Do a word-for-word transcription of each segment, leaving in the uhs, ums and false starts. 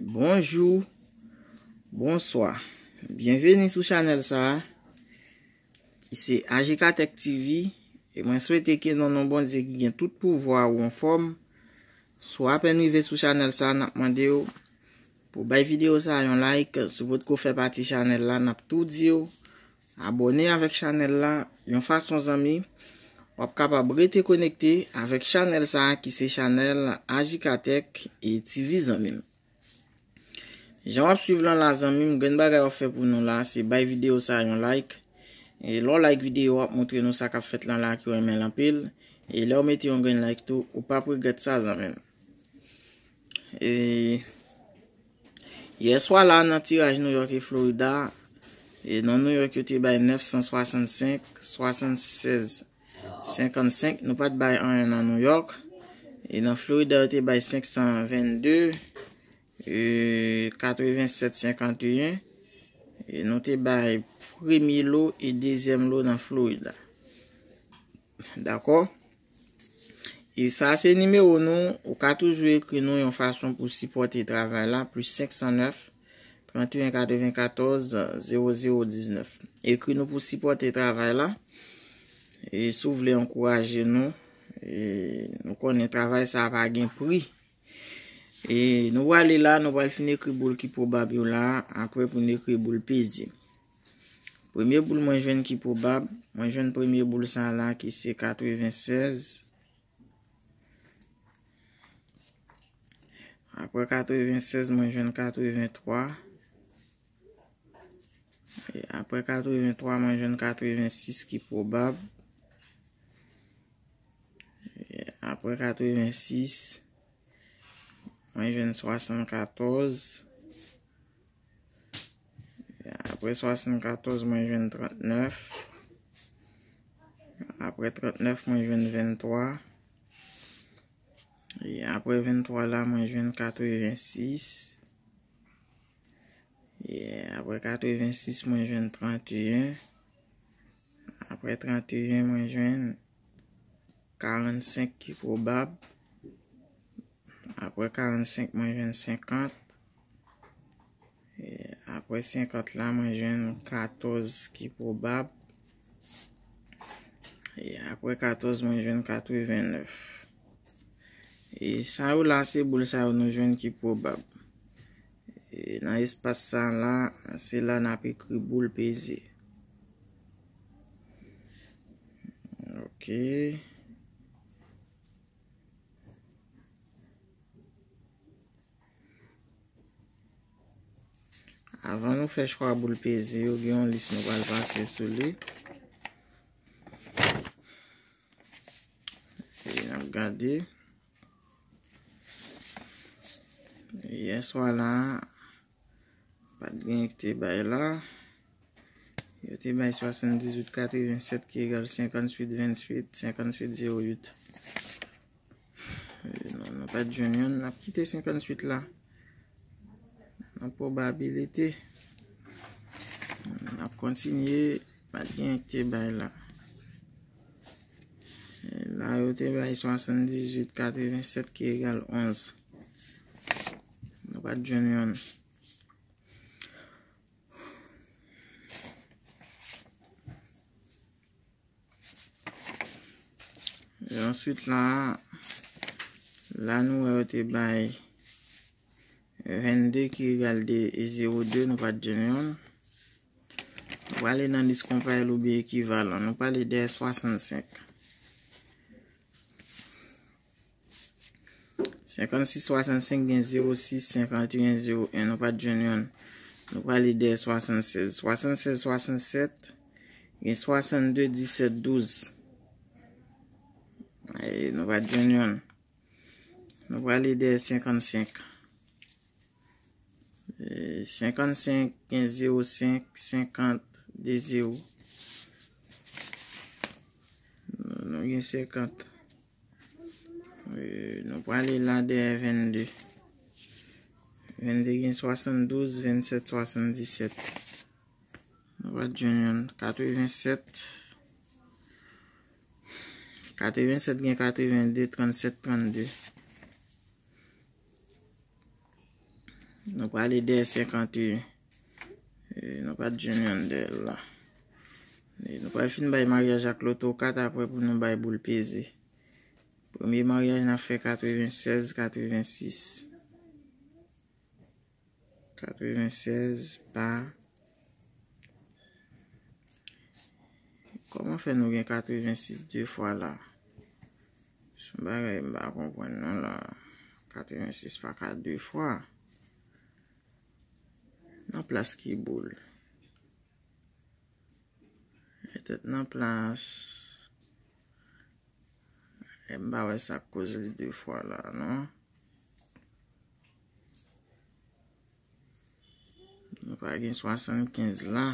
Bonjou, bonswa. Byenveni sou chanèl sa a, ki se Ajikatèk T V. E mwen swete ke nan non Bondye ki gen tout pouvwa ou anfòm. Si w apèn rive sou chanèl sa a, n ap mande w pou bay videyo sa a yon like. Si w potko fè pati chanèl la, n ap tou di w abòne avèk chanèl la. Yon fason, zanmi, w ap kapab rete konekte avèk chanèl sa a ki se chanèl Ajikatèk e T V, zanmi m. Jan w ap swiv lan la, zanmi m, grenn bagay w ap fè pou nou la, se bay videyo sa a yon like. E lè w like videyo, w ap montre nou sa k ap fèt lan la ke w renmen l anpil. E lè w mete yon grenn like tou, ou p ap regrèt sa, zanmi m. E yè swa la, nan tiraj New York e Florida, e nan New York, yo te bay nèf san swasannsenk, swasannsèz, senkannsenk. Nou pa t bay anyen nan New York. E nan Florida, yo te bay senk san vennde, e katrevensèt, senkanteyen. E nou te bay premye lo e dezyèm lo nan Florida. Dakò? E sa se nimewo nou, ou ka toujou ekri nou yon fason pou sipòte travay la, plis senk san nèf, tranteyen katrevenkatòz, zewo zewo diznèf. Ekri nou pou sipòte travay la. E si w vle ankouraje nou, e nou konnen travay sa a pa gen pri. E nou prale la, nou pral fin ekri boul ki pwobab yo la, apre pou n ekri boul peze. Premye boul mwen jwenn ki pwobab, mwen jwenn premye boul sa a la ki se katrevensèz. Apre katrevensèz, mwen jwenn katreventwa. E apre katreventwa, mwen jwenn katrevensis ki pwobab. E apre katrevensis, mwen jwenn swasannkatòz. Apre swasannkatòz, mwen jwenn trannèf. Apre trannèf, mwen jwenn venntwa. E apre venntwa la, mwen jwenn katrevensis. E apre katrevensis, mwen jwenn tranteyen. Apre tranteyen, mwen jwenn karannsenk ki pwobab. Apre karannsenk, mwen jwenn senkant. E apre senkant la, mwen jwenn katòz ki pwobab. E apre katòz, mwen jwenn katrevennèf. E sa yo la, se boul sa yo nou jwenn ki pwobab. E nan espas sa la, se la n ap ekri boul peze. Ok. Avan nou fè chwa boul peze yo, gen yon lis nou pral pase sou li. E n ap gade. Yè swa la, pa t gen ki te bay la. Yo te bay swasanndizuit katrevensèt ki egal senkantuit venntuit, senkantuit zewo uit. E non, nou pa t jwenn yonn, n ap kite senkantuit la. Nan pwobabilite, n ap kontinye, pa t gen ki te bay la. E la, yo te bay swasanndizuit katrevensèt ki egal onz. Nou pa t jwenn yonn. E answit la, la nou wè yo te bay vennde ki egal de e zewo de, nou pa t jwenn yonn. Nou prale nan lis konparèl oubyen ekivalan. Nou prale dèyè swasannsenk. Senkannsis swasannsenk gen zewo sis, senkanteyen zewo en, nou pa t jwenn yonn. Nou prale dèyè swasannsèz. Swasannsèz swasannsèt gen swasannde disèt douz. E nou pa t jwenn yonn. Nou prale dèyè senkannsenk. E senkannsenk gen zewo senk, senkant, de zewo. Nou gen senkant. E nou prale la dèyè vennde. Vennde gen swasanndouz, vennsèt, swasanndisèt. Nou pa t jwenn yonn. Katrevensèt. Katrevensèt gen katrevende, trannsèt, trannde. Nou prale dèyè senkant e nou pa t jwenn yonn dèyè l la. E nou pral fin bay maryaj ak loto kat apre pou nou bay boul peze. Premye maryaj n ap fè katrevensèz, katrevensis. Katrevensèz pa. Kòman fè nou gen katrevensis de fwa la? Se yon bagay m pa konprann non la. Katrevensis pa ka de fwa. Nan plas ki boul? Petèt nan plas. E m pa wè sa k koz li de fwa la non. Nou pa gen swasannkenz la.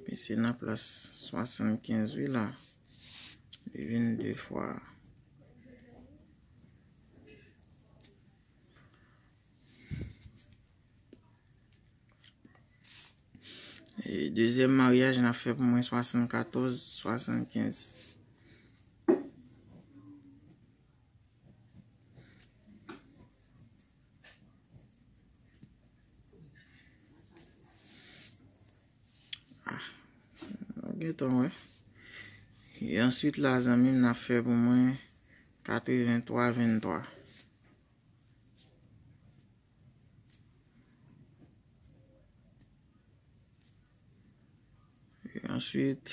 Men se nan plas swasannkenz wi la. Li vin de fwa. E dezyèm maryaj n ap fè pou mwen swasannkatòz, swasannkenz. Ah, nou gentan wè. E answit la, zanmi m, n ap fè pou mwen katreventwa venntwa. E answit,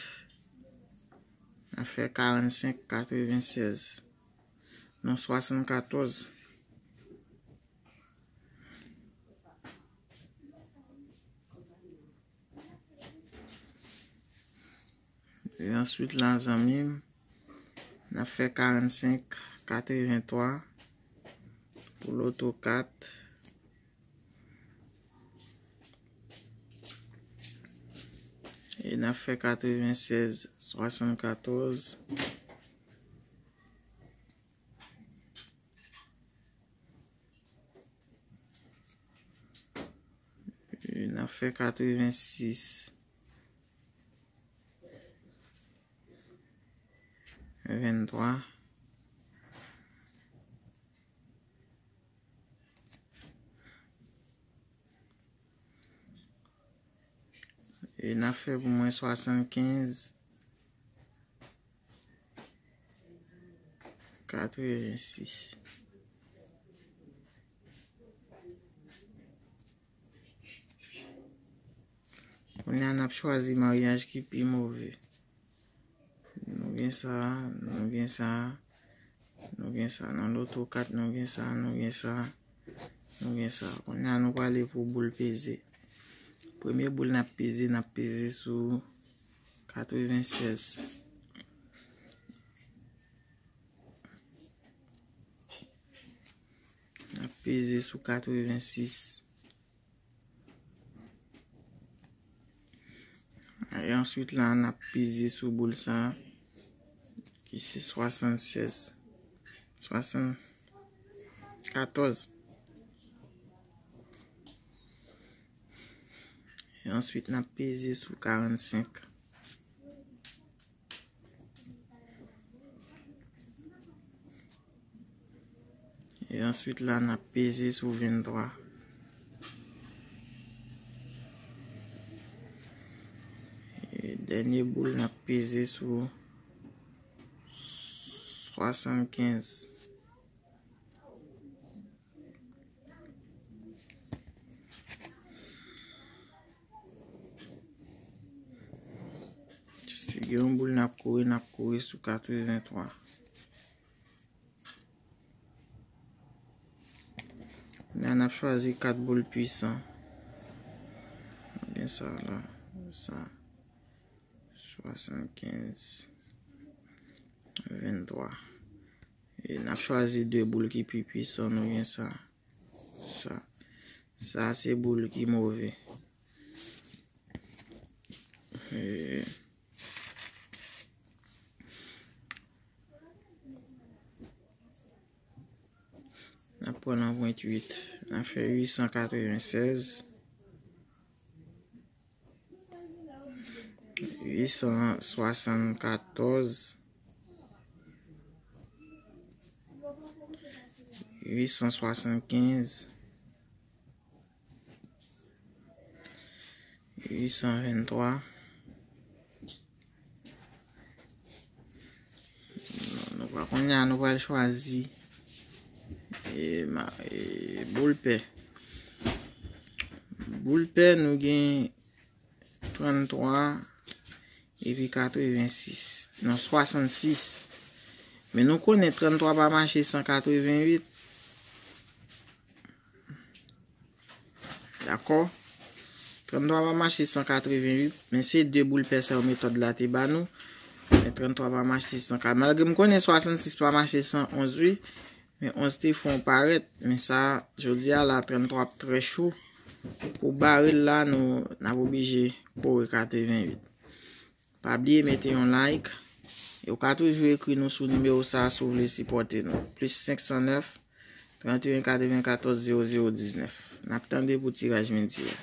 n ap fè karannsenk katrevensèz. Non, swasannkatòz. E answit la, zanmi m, n ap fè karannsenk katreventwa pou loto kat. E n ap fè katrevensèz swasannkatòz. E n ap fè katrevensis venntwa. E n ap fè pou mwen swasannkenz katrevensis. Kounye a, n ap chwazi maryaj ki pi move. Nou gen sa, nou gen sa, nou gen sa. Nan loto kat, nou gen sa, nou gen sa, nou gen sa. Kounye a, nou prale pou boul peze. Premye boul n ap peze, n ap peze sou katrevensèz. N ap peze sou katrevensis. E answit la, n ap peze sou boul sa, ki se swasannsèz, swasannkatòz. E answit, n ap peze sou karannsenk. E answit la, n ap peze sou venntwa. E dènye boul, n ap peze sou swasannkenz. Si gen yon boul n ap kouri, n ap kouri sou katreventwa. Kounye a, n ap chwazi kat boul pwisan. Nou gen sa la, sa, swasannkenz, venntwa. E n ap chwazi de boul ki pi pwisan, nou gen sa. Sa, sa se boul ki move. E, n ap pran nan pwent uit. N ap fè uitsankatrevensèz. Uitsanswasannkatòz, uitsanswasankenz, uit san venntwa. Nou pral, kounye a nou pral chwazi e, ma- e, boul pè. Boul pè, nou gen tranntwa epi katrevensis. Non, swasannsis. Men nou konnen tranntwa pa mache san katrevenwit. Dakò? Tranntwa pa mache san katrevenwit, men se de boul pè sa yo metòd la te ba nou. Men tranntwa pa mache san katrevenwit. Malgre m konnen swasannsis pa mache san onz, wi. Men onz te fè yon parèt. Men sa, jodi a la, tranntwa ap trè cho. Pou bare l la, nou n ap oblije kore katrevenwit. Pa bliye mete yon like. E ou ka toujou ekri nou sou nimewo sa a si w vle sipòte nou. Plis senk san nèf, trannteyen katrevenkatòz zewo zewo diznèf. N ap tande pou tiraj midi a.